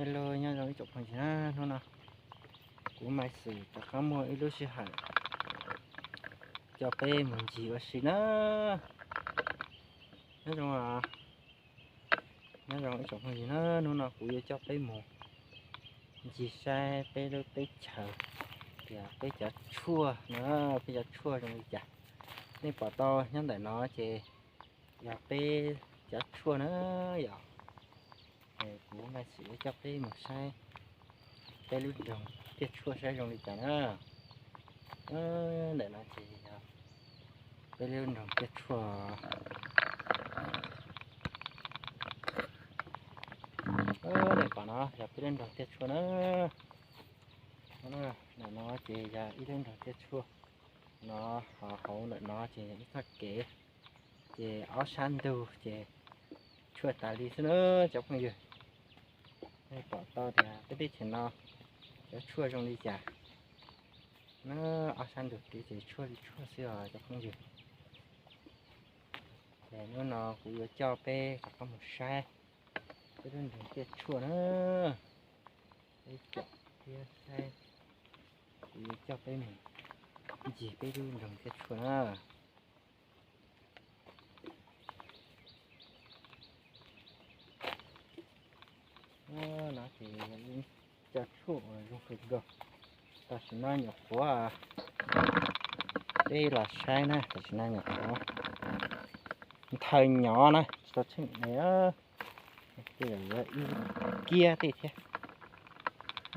Hello, nyob zoo ib tsoom phooj ywg na, hnub no kuv Maiv Xwm rov qab muaj ib lub sij hawm coj peb mus ncig ua si na. Nyob zoo, nyob zoo ib tsoom phooj ywg na, hnub no kuv yuav coj peb mus ncig saib peb lub teb chaws, tias peb cov tshuaj na, peb cov tshuaj zoo li cas. Nej pom tau nyob ntawm no ces yog peb cov tshuaj na yom. Kuv Maiv Xwm yuav coj peb mus saib peb lub nroog Tiaj Tshuaj saib zoo li cas na. Ntawm no ces yog peb lub nroog Tiaj Tshuaj. Nej pom no yog peb lub nroog Tiaj Tshuaj na. Ntawm no ces yog ib lub nroog Tiaj Tshuaj. No, ho hauv ntawm no ces yog ib txoj kev, ces ob sab ntug ces tshuaj tas li xwb na cov phooj ywg. Nej pom tau tias peb teb chaws no cov tshuaj zoo li cas na. Ob sab ntug kev ces tshuaj li tshuaj xwb os cov phooj ywg. Ces hnub no kuv yuav coj peb rov qab mus saib peb lub nroog Tiaj Tshuaj na. Peb caum thiab saib, kuv yuav coj peb mus ncig peb lub nroog Tiaj Tshuaj na. No ces cov tshuaj uas zoo kawg nkaus. Tam sim no nyuam qhuav, peb los saib na, tam sim no nyuam qhuav nthaw nyov na, tsis tau tsheej ne. Tej zaum yuav ib kiab tej thiab,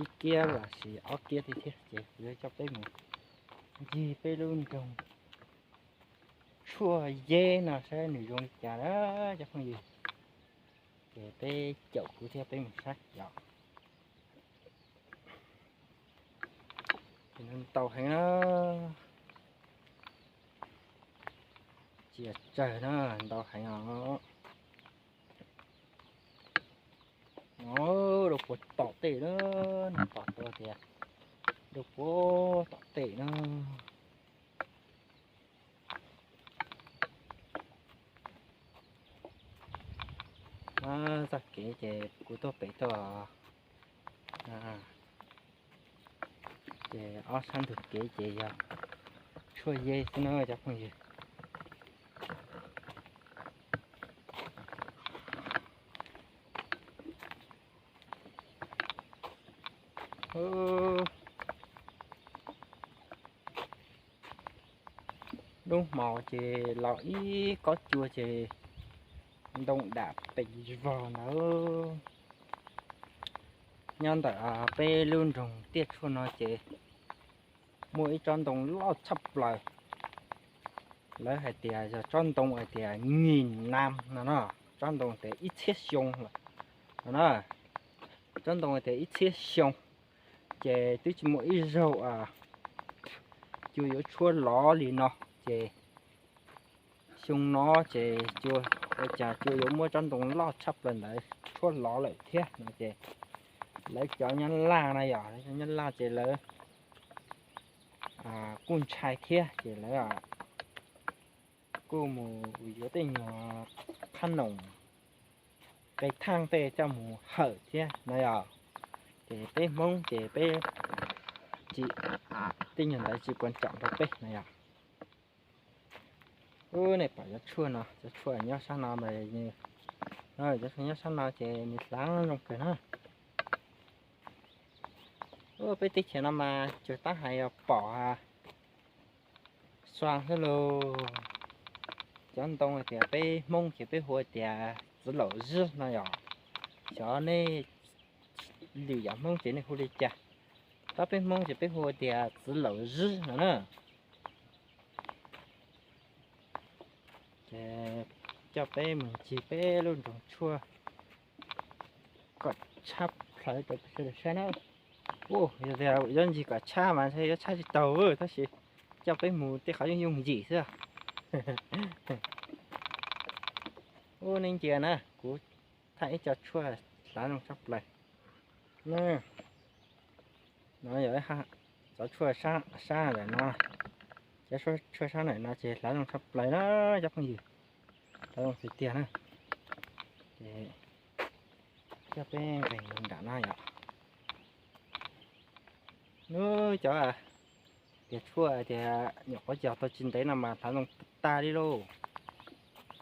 ib kiab los sis ob kiab tej thiab ces kuv yuav coj peb mus ncig peb lub nroog Tshuaj Yeb no saib nws zoo li cas na cov phooj ywg. Ces peb caum kuv thiab peb mus saib yom. Ces ntau heev na, tsis yog tsawg na, ntau heev os. Dau puag tom tej na, nej pom tau tias dau puag tom tej na. Txoj kev ces kuv tuaj pem tuaj, ces ob sab ntug kev ces yog Tshuaj Yeb xwb na cov phooj ywg. Lub hmo ces los ib kob cua ces ntoo dam pes vog ntawd. Nyob ntawm peb lub nroog Tiaj Tshuaj no ces muaj ib tsob ntoo loj tshaj plaws. Lawv hais tias yog tsob ntoo hais tias nghìn năm no na, tsob ntoo tias ib txhiab xyoo lawm no na. Tsob ntoo tias ib txhiab xyoo, ces twb tsis muaj ib zaug cua yuav tshuab lov li no. Ces xyoo no ces ua cas cua yuav muab tsob ntoo loj tshaj plaws ntawd tshuab lov lawm thiab no ces lawv cov Nyab Laj na yom, lawv cov Nyab Laj ces lawv kuj ntshai thiab ces lawv kuj mus yuav tej nyuag qhab noom qe thaaj tej coj mus hawm thiab no yom. Ces peb Hmoob ces peb tsis, tej nyuag ntawd tsis puas tsaum rau peb no yom. Ub, nej pom cov tshuaj no, cov tshuaj nyob sab no mas, cov tshuaj nyob sab no ces nws hlav zoo kawg na. Ub, peb teb chaws no mas cuag tab hais yog pom xua xwb lauj. Cov ntoo tias peb Hmoob ces peb hu tias txiv laum zib no yom. Xyov nej lwm yam Hmoob ces nej hu li cas, tab peb Hmoob ces peb hu tias txiv laum zib no na. Ces coj peb mus ncig peb lub nroog tshuaj kom tshab plaws rau peb sawv daws saib na. Yog tias yuav ncig kom tshab mas ntshe yuav tshab tsis taus, tab sis coj peb mus tej qhov yooj yooj yim xwb. Ub, nej ntsia na, kuv thaij ib co tshuaj hlav zoo tshaj plaws. No yog cov tshuaj sab ntawm no, cov tshuaj sab ntawm no ces hlav zoo tshaj plaws na cov phooj ywg, hlav zoo tiag tiag na. Ces Coj peb nqes nram no yom. Nub cov tias tshuaj tias nyuam qhuav cog tau tsis ntev no mas hlav zoo tag li lauj.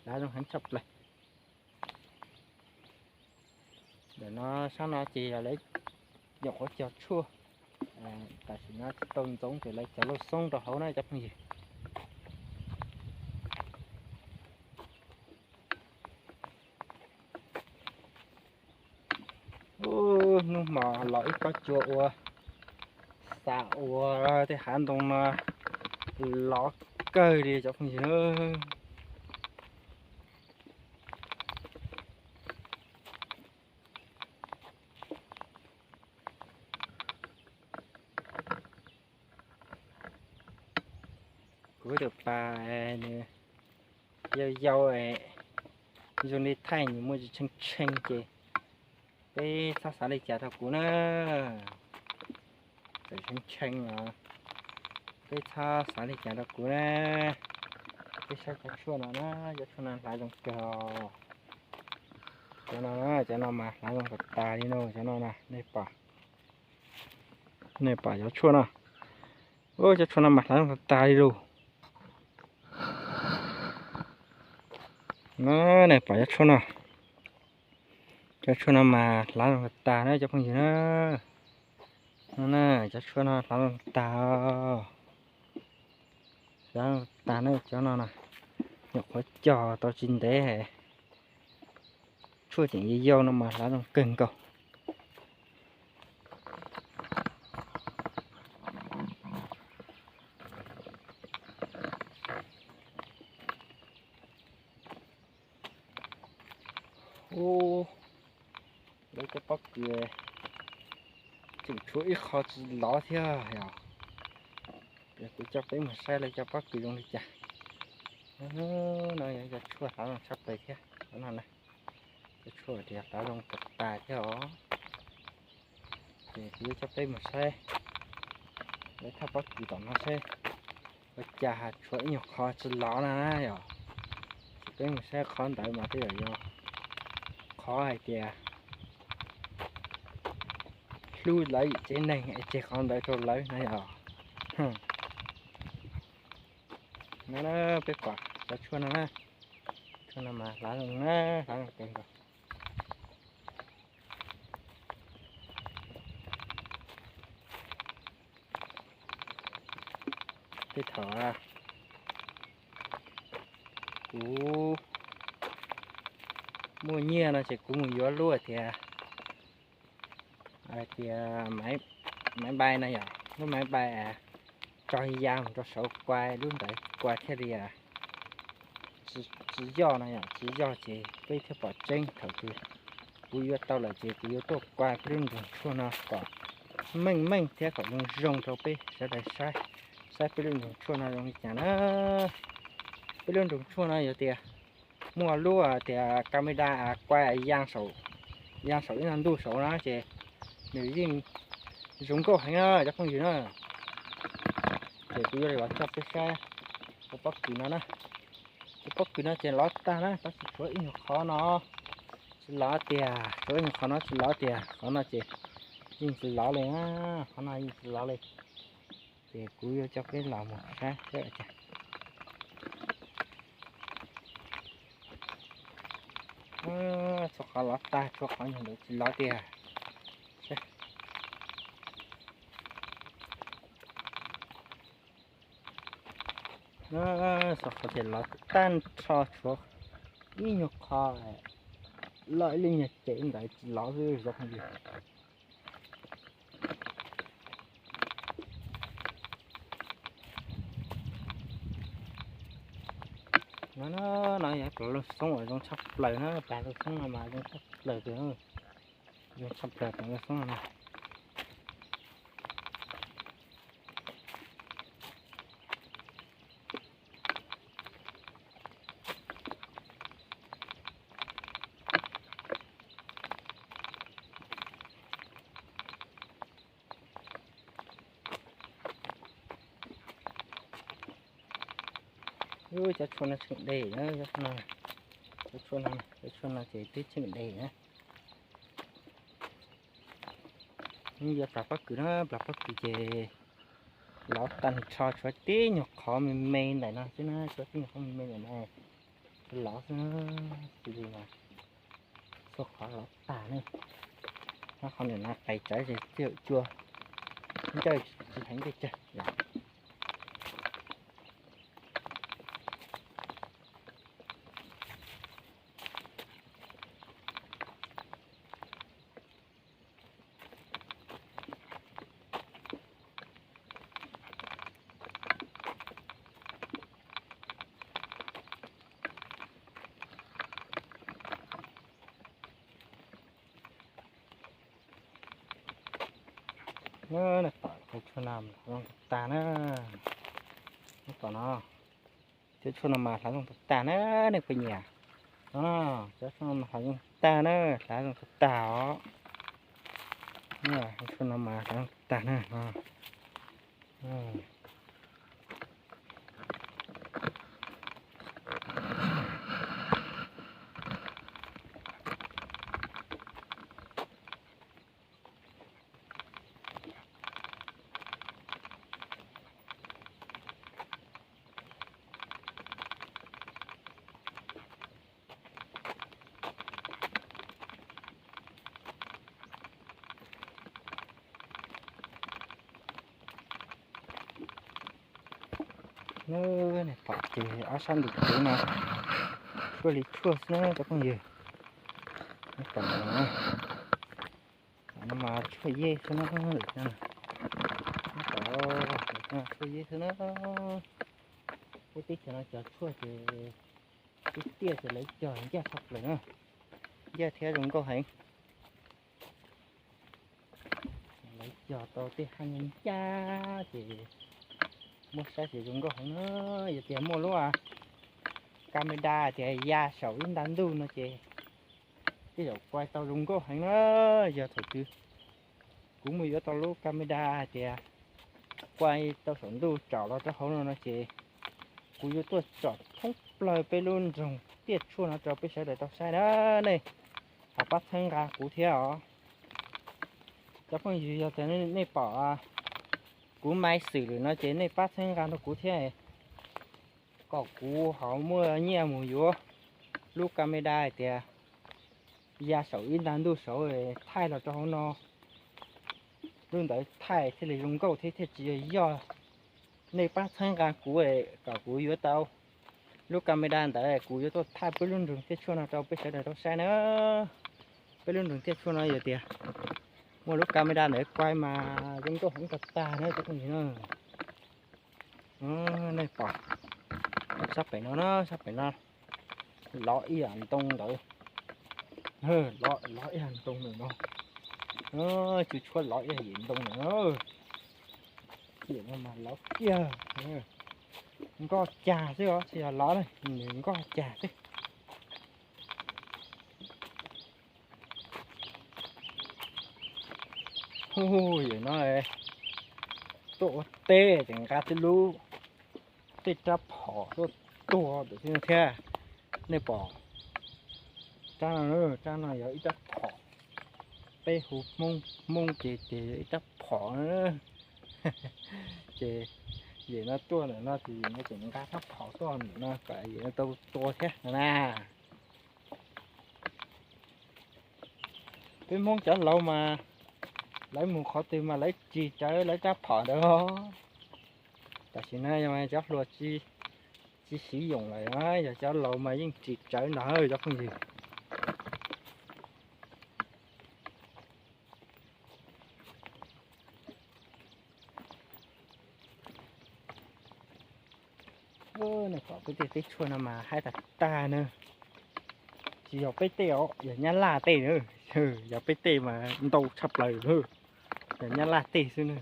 Hlav zoo heev tshaj plaws. Ntawm no sab no ces yog lawv nyuam qhuav cog tshuaj. Tam sim no tsis tau ntxoov ces lawv cog lauj xoob rau hauv na cov phooj ywg. Hnub hmo los ib kob cua ua, xav ua tej hav ntoo no lov kawg li cov phooj ywg. Kuv tus pas nws yau yau, zoo li thaij nws muaj tsis tshee tshee ces peb txhob xav li cas rau kuv na. Txawm tshee tshee los peb txhob xav li cas rau kuv na. Peb saib cov tshuaj no na, cov tshuaj no hlav zoo kawg. Cov no, cov no mas hlav zoo kawg tas li no, cov no na, nej pom, nej pom cov tshuaj no. Cov tshuaj no mas hlav zoo kawg tas li lauj. Nej pom cov tshuaj no, cov tshuaj no mas hlav zoo kawg tas na cov phooj ywg na. No na, cov tshuaj no hlav zoo kawg tas. Hlav zoo kawg tas na cov no na. Nyuam qhuav cog tau tsis ntev, tshuaj tseem yau yau no mas hlav zoo kawg nkaus. Ub, lawv cov pob kws tseem tshuav ib qho tsis lov thiab yog. Kuv coj peb mus saib lawv cov pob kws zoo li cas. No yog cov tshuaj hlav zoo tshaj plaws thiab no na. Cov tshuaj tias hlav zoo kawg tas thiab os. Ces kuv yuav coj peb mus saib lawv thaj pob kws tom no seb ua cas tshuav ib nyuag qhov tsis lov no na yog. Ces peb mus saib qhov ntawd mas tej zaum yog qhov hais tias hlub lawv yim tsev neeg es tseg qhov ntawd rau lawv na yog. No peb pom cov tshuaj no na, tshuaj no mas hlav zoo na, hlav zoo kawg nkaus. Tej thaum kuv muaj nyiaj no ces kuv mus yuav lub tias, tias maiv npai no yog lub maiv npai tso ya mus rau saud kua, lub ntawd kua thiaj li tsis yoj no yom, tsis yoj ces peb thiaj pom tseeb. Thaum twg kuv yuav tau lawm ces kuv yuav tuaj kua peb lub nroog tshuaj no kom meej meej thiab kom zoo zoo rau peb sawv daws saib, saib peb lub nroog tshuaj no zoo li cas na. Peb lub nroog tshuaj no yog tias muaj lub tias camera kua ya saum, ya saum ib no ntuj saud no ces nws yeej zoo nkauj heev na cov phooj ywg na. Ces kuv yuav los coj peb saib cov pob kws no na. Cov pob kws no ces lov tag na, tab sis tshuav ib nyuag qhov no tsis lov tiag, tshuav ib nyuag qhov no tsis lov tiag, qhov no ces yeej tsis lov li na, qhov no yeej tsis lov li. Ces kuv yuav coj peb los mus saib seb ua cas. Txhua qhov lov tag, tshuav qhov nyuag ntawd tsis lov tiag. Txhua qhov ces lov tag nrho, tshuav ib nyuag qho loj ib lub nyuag cev ntawd tsis lov xwb zoo li. No, no yog plas lug xoob uas zoo tshaj plaws na, plas lug xoob no mas zoo tshaj plaws kawg, zoo tshaj plaws plas lug xoob no na. Cov tshuaj no tsheej deg na, cov tshuaj no, cov tshuaj no ces twb tsheej deg na. Yeej yuav plas pob kws na, plas pob kws ces lov tag nrho, tshuav tib nyuag qhov me me ntawm no xwb na, tshuav tib nyuag qhov me me ntawm no lov xwb na, xws li mas txhua qhov lov tag na. Nyob qhov ntawm no qais tsawv ces txij cua ncawj tsis heev pes tsawg yom. Nej pom cov tshuaj no hlav zoo tag na. Nej pom no, cov tshuaj no mas hlav zoo tag tag na, nej puas nyiam? No, cov tshuaj no mas hlav zoo tag na, hlav zoo tag tag os. Tshuaj no mas hlav zoo tag tag na. Nej pom ces ob sab ntug kev no tshuaj li tshuaj xwb na cov phooj ywg. Nej pom no, no mas tshuaj yej xwb na, lawv cov no, nej pom, lawv cov no tshuaj yej xwb na. Peb teb chaws no cov tshuaj ces tiaj tiaj ces lawv cog ncaj tshaj plaws na, ncaj thiab zoo nkauj heev. Lawv cog tau tej haj ncaj ces muab saib ces zoo nkauj heev na. Yog tias muaj lub camera tias ya saum ib nta ntuj no ces tej zaum kuaj tau zoo nkauj heev na. Yog thaum twg kuv muaj yuav tau lub camera hais tias kuaj tau saum ntuj tsom los rau hauv no no ces kuv yuav tuaj tsom thoob plaws peb lub nroog Tiaj Tshuaj no rau peb sawv daws tau saib na. Nej ho pab txhawb nqa kuv thiab os. Cov phooj ywg, yog tias nej pom kuv maiv xwm lawm no ces nej pab txhawb nqa rau kuv thiab, kom kuv ho muaj nyiaj mus yuav lub camera hais tias ya saum ib nta ntuj saud thaij los rau hauv no, lub ntawd thaij thiaj li zoo nkauj thiab thiaj tsis yog yog. Nej pab txhawb nqa kuv kom kuv yuav tau lub camera ntawd, kuv yuav tuaj thaij peb lub nroog Tiaj Tshuaj no rau peb sawv daws tau saib na. Peb lub nroog Tiaj Tshuaj no yog tias muaj lub camera ntawd kuaj mas zoo nkauj heev tag tag na cov phooj ywg na. Nej pom sab pem no na, sab pem no lov ib yam ntoo ntawd, lov ib yam ntoo ntawm no, tsw tshuab lov ib yam ntoo ntawm no. Yam no mas lov kiag, nkoj cag xwb os, tsis yog lov na, nws nkoj cag xwb. Hu, yam no tuaj ua teb ces nqa tej lub, tej rab phom tuaj tua ntawm xwb thiab. Nej pom rab no, rab no yog ib rab phom, peb hu Hmoob, Hmoob ces tias yog ib rab phom na. Ces yam no tuaj ntawm no ces yam no ces nqa rab phom tuaj ntawm no kom yam no tau tua thiab no na. Peb Hmoob cov laus mas lawv mus qhov twg mas lawv tsis rawv lawv rab phom ntawd os. Tam sim no cov hluas tsis siv yoos lawm, yog cov laus mas yeej tsis rawv ntag cov phooj ywg. Nej pom peb tej teb tshuaj no mas haib tag tag na. Tsis yog peb tej os, yog Nyab Laj tej na. Yog peb tej mas ntau tshaj plaws na. Yog Nyab Laj tej xwb na.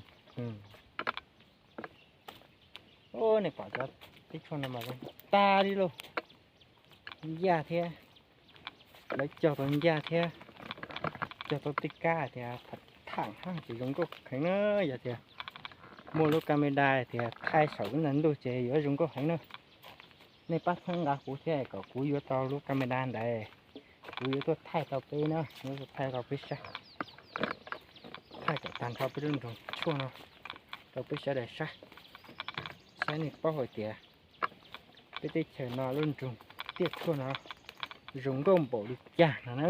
Nej pom cov teb tshuaj no mas zoo tag li lauj. Ncaj thiab, lawv cog tau ncaj thiab, cog tau tej kab tias tham hab ces zoo nkauj kheev na. Yog tias muaj lub camera tias thaij saum ib nta ntuj ces yuav zoo nkauj heev na. Nej pab txhawb nqa kuv thiab kom kuv yuav tau lub camera ntawd, kuv yuav tuaj thaij rau peb na, yuav tuaj thaij rau peb saib. tag kom tag nrho peb lub nroog tshuaj no rau peb sawv daws saib, saib nej paub hais tias peb teb chaws no lub nroog tiaj tshuaj no zoo nkauj npaum li cas no na.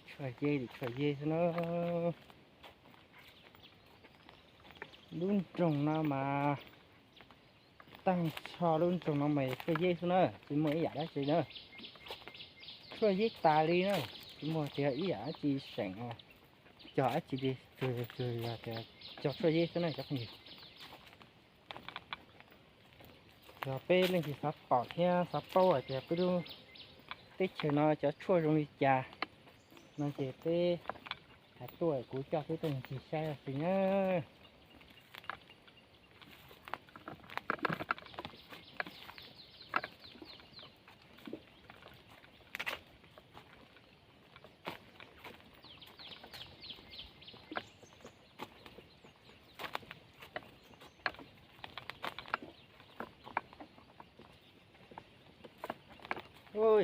Tshuaj yeb li tshuaj yeb xwb na. Lub nroog no mas, tag nrho lub nroog no mas tshuaj yeb xwb na, tsis muaj ib yam dab tsi na. Tshuaj yeb tas li na, tsis muaj tias ib yam dab tsi seem cog dab tsi li, tsuas yog tias cog tshuaj yeb xwb na cov phooj ywg. Yog peb leej twg xav pom thiab xav paub hais tias peb lub teb chaws no cov tshuaj zoo li cas no ces peb hais tuaj kuv coj peb tuaj ncig saib xwb na.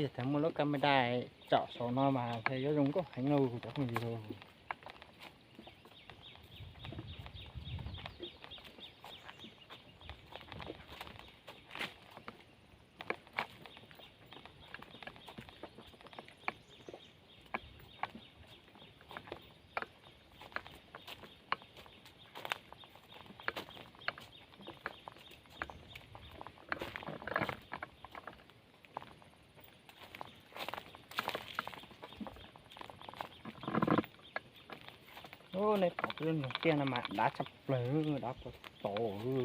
Yog thaum muaj lub camera tsom saum no mas yuav zoo nkauj heev lauj cov phooj ywg. Nej pom lub nroog tiaj no mas dav tshaj plaws, dav tau tau,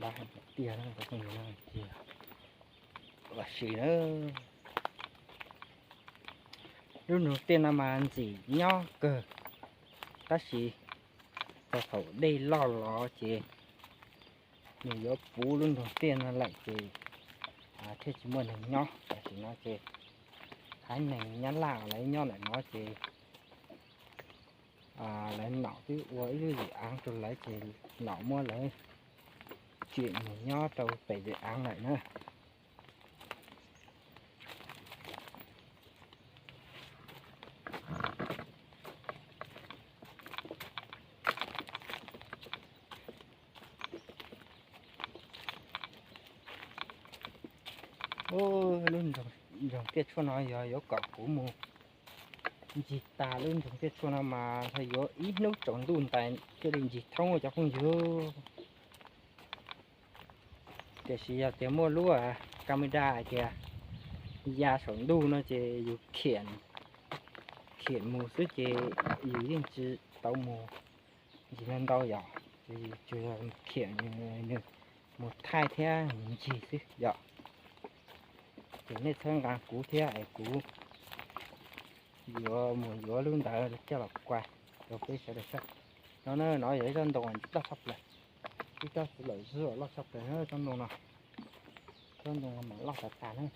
dav tiag tiag. Los sis na, lub nroog tiaj no mas ntxim nyob kawg, tab sis txog thaum dej loj los ces nws yuav puv lub nroog tiaj no lawm ces thiaj tsis muaj neeg nyob. Tam sim no ces haiv neeg Nyab Laj lawv nyob ntawm no ces lawv nom twb ua ib lub zim aav rau lawv ces nom muab lawv tsim mus nyob rau pem zim aav lawm na. Lub nroog tiaj tshuaj no yog yuav kom kuv mus ncig tas lub nroog tiaj tshuaj no mas yuav ib hnub tsaus ntuj ntais thiaj li ncig thoob cov phooj ywg. Tiam sis yog tias muaj lub camera hais tias ya saum ntuj no ces yus khiam, khiam mus xwb ces yus yeej tsis tau mus ntsis ntau yom, ces yus tsuas yog khiam nws mus thaij thiab ncig xwb yom. Ces nej txhawb nqa kuv thiab es kuv yuav mus yuav lub ntawd coj los kuaj rau peb sawv daws saib. No na, no yog ib tsob ntoo loj tshaj plaws, ib tsob txiv laum zuj loj tshaj plaws na tsob ntoo no. Tsob ntoo no mas loj tas tas na.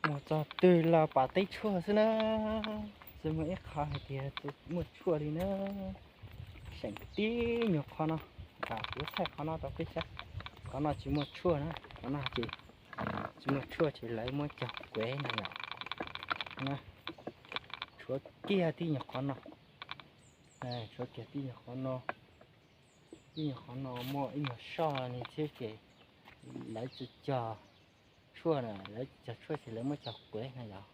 Mus txog twg los pom teb tshuaj xwb na. Tsis muaj ib qho hais tias tsis muaj tshuaj li na. Seem tib nyuag qhov no, kuv thaij qhov no rau peb saib. Qhov no tsis muaj tshuaj na, qhov no ces tsis muaj tshuaj ces lawv muab cog kuev na yom. Tshuav kiag tib nyuag qhov no, tshuav kiag tib nyuag qhov no. Tib nyuag qhov no muaj ib nyuag soj li thiab ces lawv tsis cog tshuaj na, lawv tsis cog tshuaj ces lawv muab cog kuev na yom.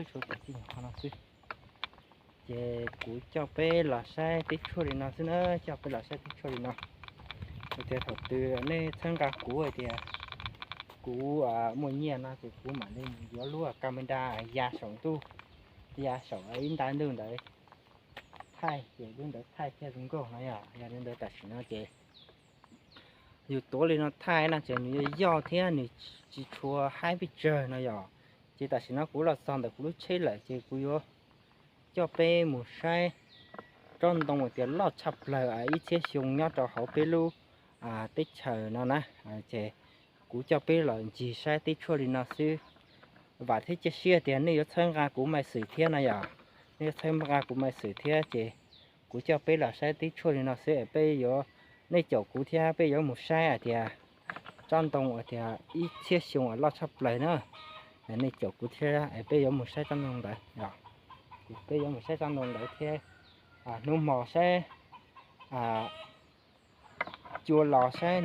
Tshuav kiag tib nyuag qhov no xwb. Ces kuv coj peb los saib teb tshuaj li no xwb na, coj peb los saib teb tshuaj li no. Hais tias thaum twg nej txhawb nqa kuv hais tias kuv muaj nyiaj no ces kuv mam li mus yuav lub camera ya saum ntuj, ya saum ib nta ntuj ntawd thaij, ces lub ntawd thaij thiaj zoo nkauj no yom. Yog li ntawd tam sim no ces yus tuav li no thaij no ces nws yuav yoj thiab nws tsis tshua haib pes tsawg no yom. Ces tam sim no kuv los txog ntawm kuv lub tsheb lawm ces kuv yuav coj peb mus saib tsob ntoo uas tias loj tshaj plaws ib txhiab xyoo nyob rau hauv peb lub teb chaws no na. Ces kuv coj peb los ncig saib teb tshuaj li no xwb. Vam thiab cia siab tias nej yuav txhawb nqa kuv maj xwm thiab no yom. Nej yuav txhawb nqa kuv maj xwm thiab ces kuv coj peb los saib teb tshuaj li no xwb es peb yuav, nej caum kuv thiab peb yuav mus saib hais tias tsob ntoo uas tias ib txhiab xyoo uas loj tshaj plaws na. Nej caum kuv thiab es peb yuav mus saib tsob ntoo ntawd. Peb yuav mus saib tsob ntoo ntawd thiab. Hnub hmo saib, cua los saib